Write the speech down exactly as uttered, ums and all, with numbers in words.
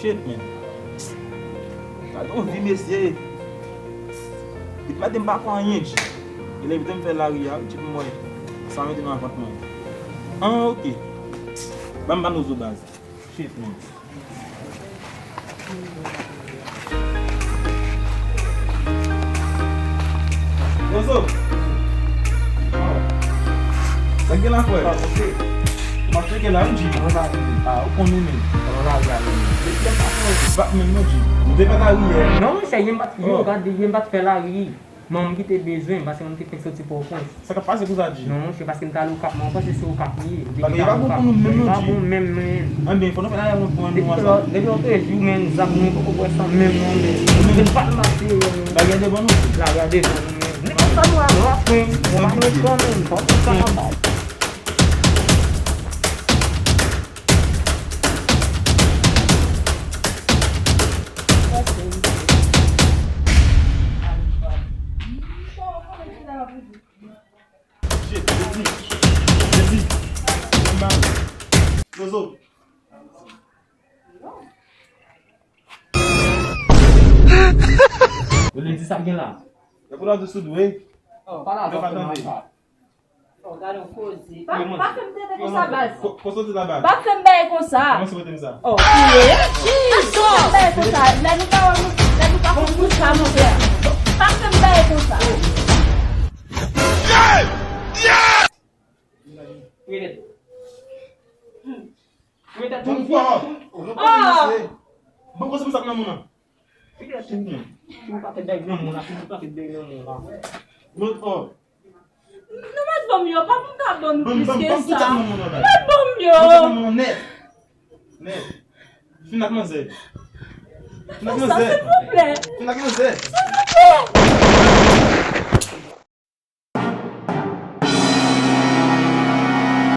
Shit, man. Gade yon vi, mesye. Depi maten m pa fè anyen, G. E lè m fè lari a, G, pou mwen, sa mete nan vant mwen. An, ok. Ban m ba nou zo baz. Shit, man. Zozo! Sa gen la, frè? M ap tcheke la, wi, G. Ah, ou konnen, men. Bat menm non, G. M te fè lari yè. Non, monchè, yè m pa t, yo, gade, yè m pa t fè lari. Manman m ki te bezwen m, paske mwen te fenk soti Pòtoprens. Sa k ap pase konsa, G? Non, monchè, paske m t al Okap, mwen panse se Okap li ye. Bagay pa bon pou nou menm, non, G. Pa bon menm, men. Anben, fò nou fè lari pou nou ansanm. Depi lòt jou, men, zam nou poko wè sa menm, non, men. Ou menm pa t mache, men. Lari a devan nou. Lari a devan nou, men. Nenpòt sa nou a nou a pran, nou pa mèt kanmenm, fò nou sa anba. Shit, Jezi. Jezi. Mwen mal. Zozo. Yo, Lady, sa gen la? E pou la di sou dwe. Oh, pa la, pa tande. Oh, gade yon koze. Pa, pa fè m tande konsa, baz. Ko-, ko soti la, baz? Pa fè m bay konsa. Kòman se pote m sa? Oh, kiye. Pa fè m bay konsa. Lè nou pa wè nou, lè nou pa konn konsa, monchè. Pa fè m bay konsa. Mete. Mete. Bon, fò. Bon, koze pou sa nan moun nan. Mete. Mete. Mete. Mete. Mete. Nou mèt ban m yo, pa pou m ta ban nou plis ke sa. Mèt ban m yo. Nèt. Nèt. Fin ak manzè. Fin ak manzè. Silvouplè. Fin ak manzè. Silvouplè.